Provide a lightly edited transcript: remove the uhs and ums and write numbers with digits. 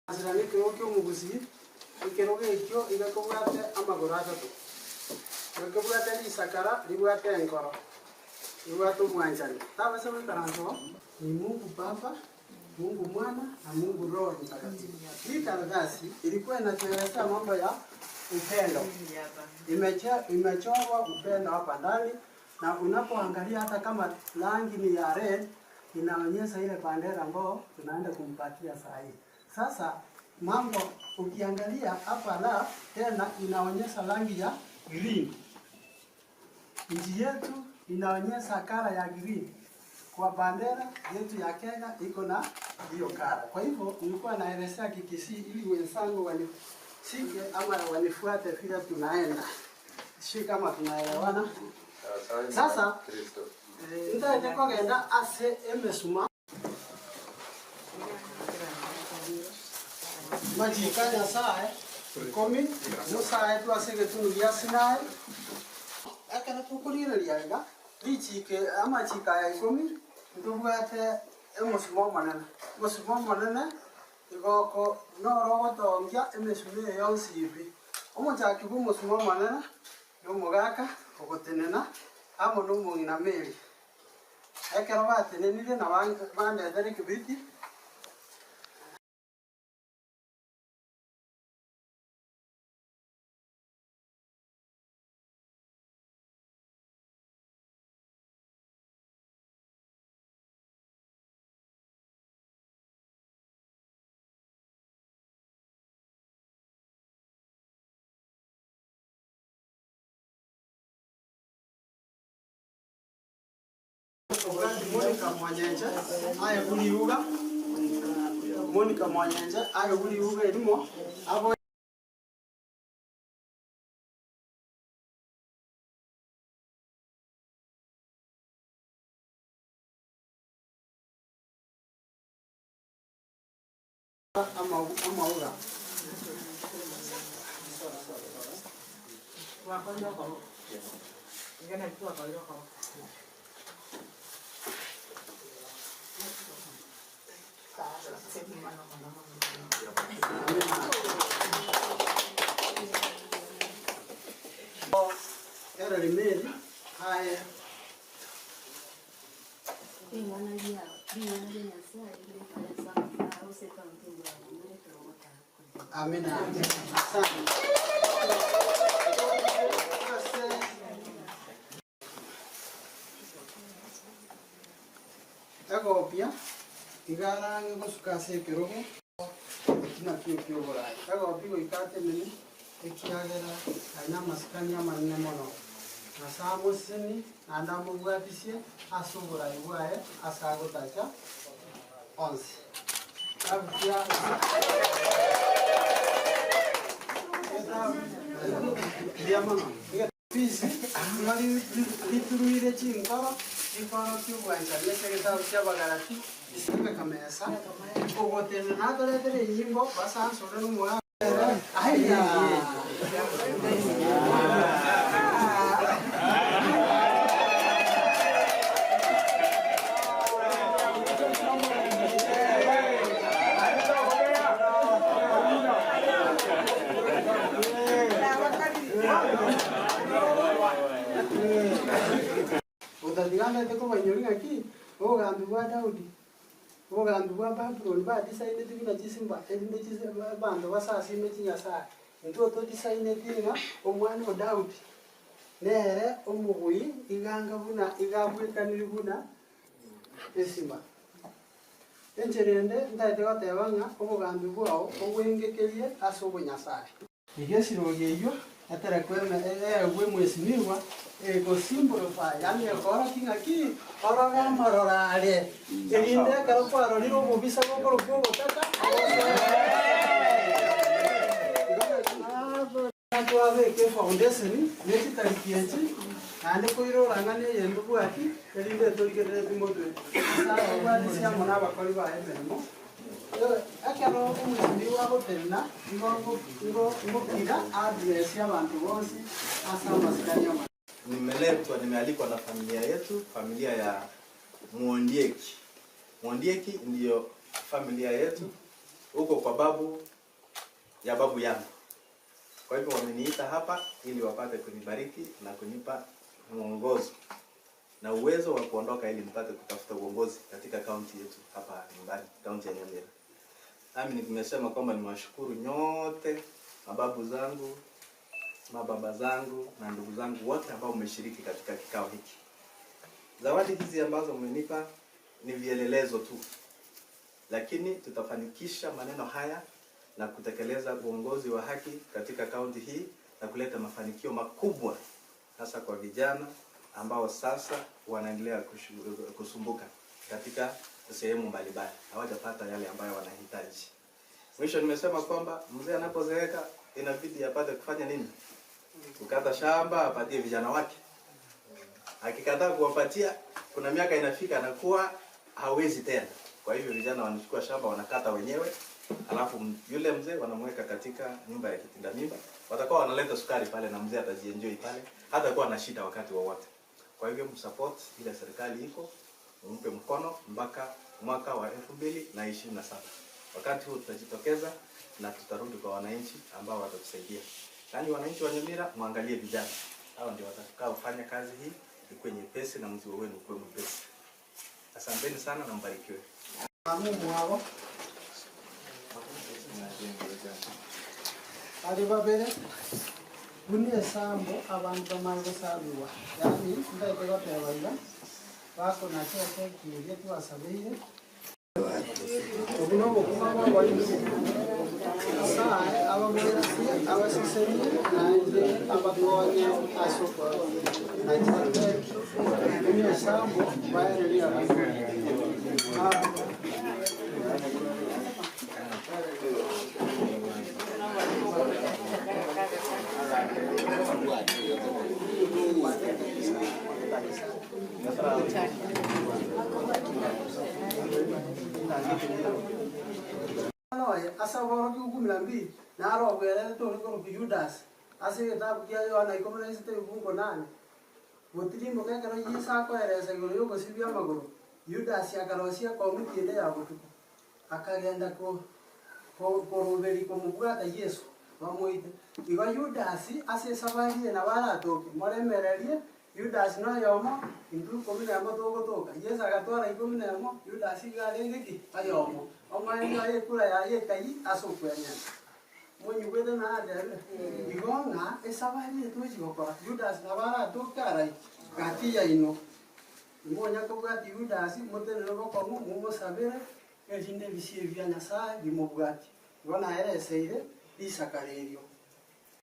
Asira nekerogo ki'omogusii, ekerogo ekio iga kobwate amagoro atato, iga kebwate risakara ribwate enkoro, ribwate obwanchani. Tabasa goikaransa oo. Ni Mungu Baba, Mungu Mwana na Mungu Roho Mtakatifu. Hii karatasi ilikuwa inatuelezea mambo ya upendo. Imechorwa upendo hapa ndani na unapoangalia hata kama rangi ni ya red inaonyesha ile bandera ambao tunaenda kumpatia saa hii. Sasa mambo ukiangalia hapa la tena inaonyesha rangi ya green. Nchi yetu inaonyesha kala ya green. Kwa bandera yetu ya Kenya iko na hiyo kala. Kwa hivyo nilikuwa naelezea Kikisii ili wenzangu wanishike ama wanifuate vile tunaenda. Si kama tunaelewana. Sasa ntaete kogenda ase emesuma. Amachiko a Nyasae ikomi, Musa aetwe ase egetunu gia Sinai. Ekero tokorigereria iga richiiko amachiko aya ikomi, ntobwate omosuma omonene. Omosuma omonene igoko noro ogotongia emesuma eye yonsi pi. Omochaki bw'omosuma omonene nomogaka ogotenena amo nomong'ina Mary. Ekero batenenire na bandetere ekebiriti. Monica Mwanyenche aye buriuga Monica Mwanyenche aye buriuga erimo abo. Amauga. Erori Mary aye. Ring'ana ria ring'ana ria Nyasae rikare ase amaya ase ekaunti engiya ya ekero ogotara korigigwa. Amina. Asante. Ase egopia iga arang'e gosuka ase ekerogo eki nakio ekioboraai. Egopia goika atenene ekiagera aye namasikani amanene mono. Nyasae amosesenie naende amobwatisie ase oborai bwaye ase agotacha onsi. Pisi nigo rituruire chinkoro chikorokia obwanchani ase egetabu ki'Abagalati isiko ekamesa ogotenena natoretere enyimbo basansore nomogaka aya. Otatiganete kobainyoria ng'aki obogambi bwa Daudi, obogambi bwa Babuloni badisaineti buna chisimba erinde abanto basasime chinyasae. Intwe todisaineti ng'a omwana o Daudi nere omobui iganga buna iga abwekanire buna esimba. Enchera ende ntaete goteba ng'a obogambi bwao obwengekerie ase obonyasae. Iga esirogi eyio eterekwe eegwe mwesimigwa, egosimbolify, yaani ekoorokia ng'aki orore amaroro are, erinde ekero kwarorire obobisa bokorokwa obotaka, Igo twabeka efoundation ne chitariki echi, naende koirora ng'a neyende obwati, erinde etorigerereti motwe. Nyasae ababwatisie amo nabakori baye emeremo. Ekero omwesimigwa agotenena, nigo ngokira address abanto bonsi ase amasikani amanene. Nimeletwa, nimealikwa na familia yetu, familia ya Mwondieki. Mwondieki ndiyo familia yetu. Huko kwa babu ya babu yangu. Kwa hivyo wameniita hapa ili wapate kunibariki na kunipa mwongozo na uwezo wa kuondoka ili nipate kutafuta uongozi katika kaunti yetu hapa nyumbani, kaunti ya Nyamira. Nami nimesema kwamba niwashukuru nyote, mababu zangu, mababa zangu na ndugu zangu wote ambao mmeshiriki katika kikao hiki. Zawadi hizi ambazo mmenipa ni vielelezo tu, lakini tutafanikisha maneno haya na kutekeleza uongozi wa haki katika kaunti hii na kuleta mafanikio makubwa hasa kwa vijana ambao sasa wanaendelea kusumbuka katika sehemu mbalimbali, hawajapata yale ambayo wanahitaji. Mwisho nimesema kwamba mzee anapozeeka inabidi apate kufanya nini? Kukata shamba apatie vijana wake. Akikataa kuwapatia, kuna miaka inafika anakuwa hawezi tena. Kwa hivyo vijana wanachukua shamba wanakata wenyewe, alafu yule mzee wanamweka katika nyumba ya kitinda mimba. Watakuwa wanaleta sukari pale na mzee atajienjoy pale, hatakuwa na shida wakati wowote. Kwa hivyo msupport ile serikali iko, mpe mkono mpaka mwaka wa 2027. Wakati huo tutajitokeza na tutarudi kwa wananchi ambao watatusaidia. Yaani wananchi wa Nyamira, muangalie vijana hao ndio watakaofanya kazi hii ikuwe nyepesi na mzigo wenu ukuwe mwepesi. Asanteni sana na mbarikiwe. Mama mwabo bari babere buna esambo abanto bamare gosabiwa yaani ndaete goteba iga bakonacha ekeki eria twasabeire obu na obokima bwa Nyasaye ababeresie abasesenie naende abakonye ase okonacha ekeki buna esambo baereria abaibori. Noye ase aborokigwa ikomi na mbili, naro obwerete ore korokwa Yudasi, ase egetabu kia Yohana ikomi na isato ebifungo nane, Gotirimboka ekero Yeso akoeresa igoro y'ogosibia amagoro, Yudasi akarosia ekomiti ende ya botuko, akagenda ko koroberia komobwata Yeso, bamoite. Igo Yudasi ase esabari eye nabo aratoke, moremererie, Yudasi noyomo, intwe ikomi na emo togotoka. Yeso agatwara ikomi na emo, Yudasi iga arenge ki? Oyomo. Omwenge oye ekura yaye ekayi ase okwenyena. Monyigwete natebire? Igo ng'a esabari eye tochi gokora, Yudasi nabo aratoke arai gati yaino. Imonya kobwatia Yudasi, motenene bokong'u, momosabere, erinde ebisio ebi bia Nyasaye bimobwatie. Igo naereseire risakara erio.